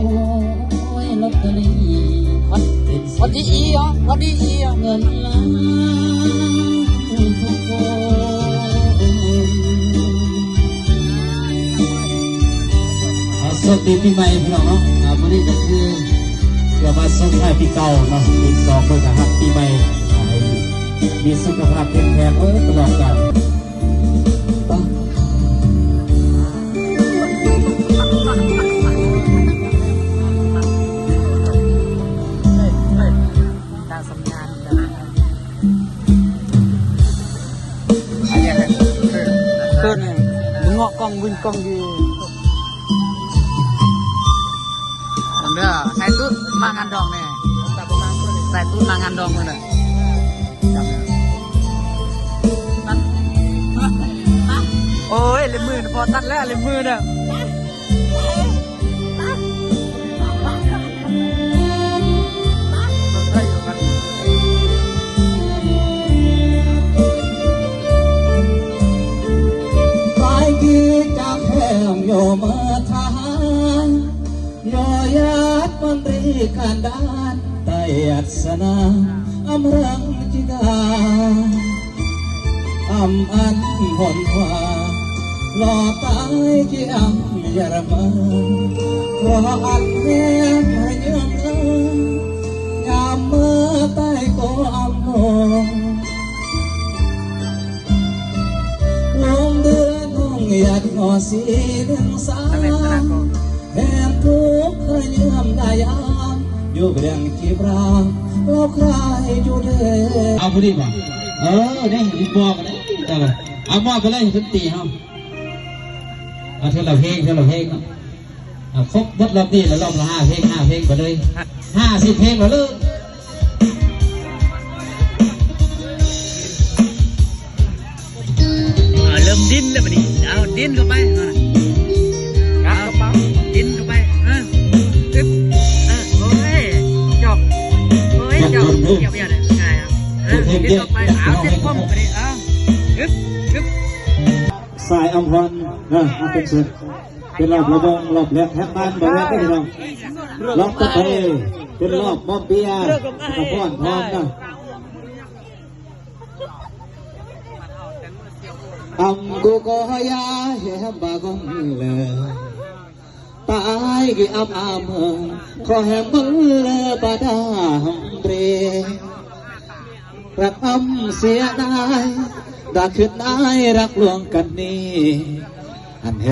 ໂອ້ຍ ລອດເຕີຣີ ວັນ ວັນທີສີ່ ເອີ ວັນທີສີ່ ເງິນລ້ານທຸກຄົນ. ເອົາ ໂຊກດີປີໃໝ່ພີ່ນ້ອງເນາະ. ອ່າ ມື້ນີ້ກໍຄື ເພື່ອມາສົ່ງທ້າຍປີເກົ່າເນາະ ປີສອງເພິ່ນກໍຮັບປີໃໝ່ ໃຫ້ມີສຸຂະພາບເຂັ້ມແຂງເບິດຕະຫຼອດການ. ເກີດນີ້ ເງາະກ້ອງ ວິນກ້ອງຢູ່ ເດີ ໃສ່ຕູດມາງານດອງແດ່ ໃສ່ຕູດມາງານດອງເດີ. ໂອ້ຍ ເລັບມື ພໍຕັດແລ້ວ ເລັບມືນະ. ເອົາຜູ້ນີ້ບໍ່? ເອີ ນີ້ ນີ້ບອກກັນເດ້ ເອົາມອບໄປເລີຍ ດົນຕີເຮົາ. ເອົາເທື່ອລະເພງ ເທື່ອລະເພງເນາະ. ເອົາຄົບເບິດລອບນີ້ລະ ລອບລະຫ້າເພງ ຫ້າເພງໄປເລີຍ ຫ້າສິບເພງໄປເລີຍ. ເອີ ເລີ່ມດີ້ນແລ້ວບັດນີ້ ເອົາ ດີ້ນເຂົ້າໄປ ເອົາ ດີ້ນເຂົ້າໄປ ເອີ ອຶບ ເອີ ໂອ້ຍ ຈອກ ໂອ້ຍ ຈອກ ຈອກ ຈອກ ເອີ ດຶນອອກໄປ ເອົາ ເຕັມປ້ອມໄປເລີຍ ເອົາ ອຶບ ອຶບ. ສາຍອຳພອນນະ ມາເປັນເຊີນ ເປັນລອບລະບົງ ລອບແລກແຮກບ້ານບໍ່ແລກເດ້ພີ່ນ້ອງ. ລອບຕໍ່ໄປເປັນລອບມອບເບຍ ສະພອນພອນນະ. ອຳກູກໍຢາແຮມບາກອງເລີ ຕາຍກິອຳອາເມີ ຂໍແຮມເມີເລີບາດາເຣ ລັກອຳເສຍນາຍ ດາຄືນນາຍລັກລວງກັນນີ້ ອັນແຮ